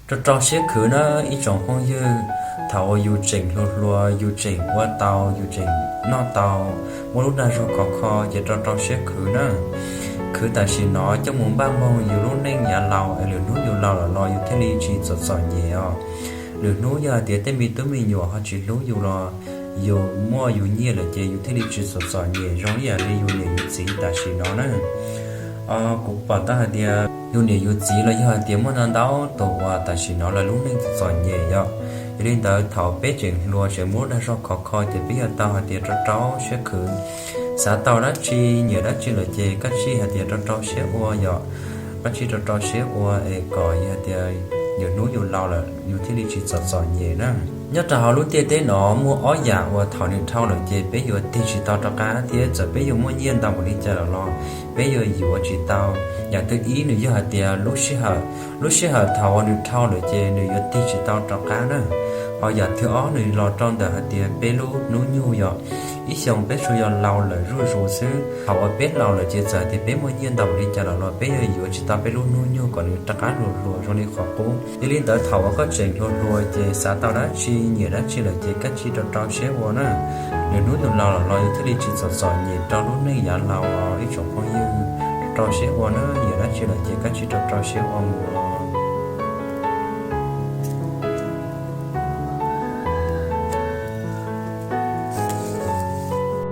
Rau rau siab khwv na ib tsoom phooj ywg, thaum uas yus tseem hluas hluas yus tseem ua tau, yus tseem noj tau, muaj lub dag zog khov kho ces rau rau siab khwv na. Khwv tam sim no coj mus npaj moog yus lub neej yav laus es lwm hnub yus laus lawm los yus thiaj li tsis txom txom nyem os. Lwm hnub yog hais tias tej me tub me nyuam ho tsis hlub yus los yus muaj yus nyiaj lawm ces yus thiaj li tsis txom txom nyem zoo ib yam li yus niam yus txiv tam sim no na. Kuv pom tau hais tias yus niam yus txiv los yog hais tias muaj ntau ntau tus uas tam sim no lawv lub neej txom txom nyem yom. Yog li ntawd thaum peb tseem hluas tseem muaj lub dag zog khov kho ces peb yuav tau hais tias rau rau siab khwv, xav tau dab tsi nyiam dab tsi lawm ces kav tsij hais tias rau rau siab ua yom. Kav tsij rau rau siab ua es kom yog hais tias lwm hnub yus laus lawm yus thiaj li tsis txom txom nyem na. Nyob rau hauv lub ntiaj teb no muaj ob yam uas thaum nws dhau lawm ces peb yuav tig tsis tau rov qab thiab txawm peb yuav muaj nyiaj ntau npaum li cas lawm los peb yuav yuav tsis tau. Yam thib ib nws yog hais tias lub sij hawm, lub sij hawm thaum uas nws dhau lawm ces nws yuav tig tsis tau rov qab na. Ho yam thib ob nws los rau ntawm hais tias peb lub hnub nyoog yom. Ib xyoos peb tsuas yog laus lawm zuj zus xwb, thaum uas peb laus lawm ces txawm hais tias peb muaj nyiaj ntau npaum li cas lawm los peb yuav yuav tsis tau peb lub hnub nyoog kom nws rov qab hluas hluas zoo li qhov qub. Yog li ntawd thaum uas koj tseem hluas hluas ces xav tau dab tsi nyiam dab tsi lawm ces kav tsij rau rau siab ua na. Lwm hnub yus laus lawm los yus thiaj li tsis txom txom nyem rau lub neej yav laus os ib tsoom phooj ywg. Rau siab ua na, nyiam dab tsi lawm ces kav tsij rau rau siab ua mus.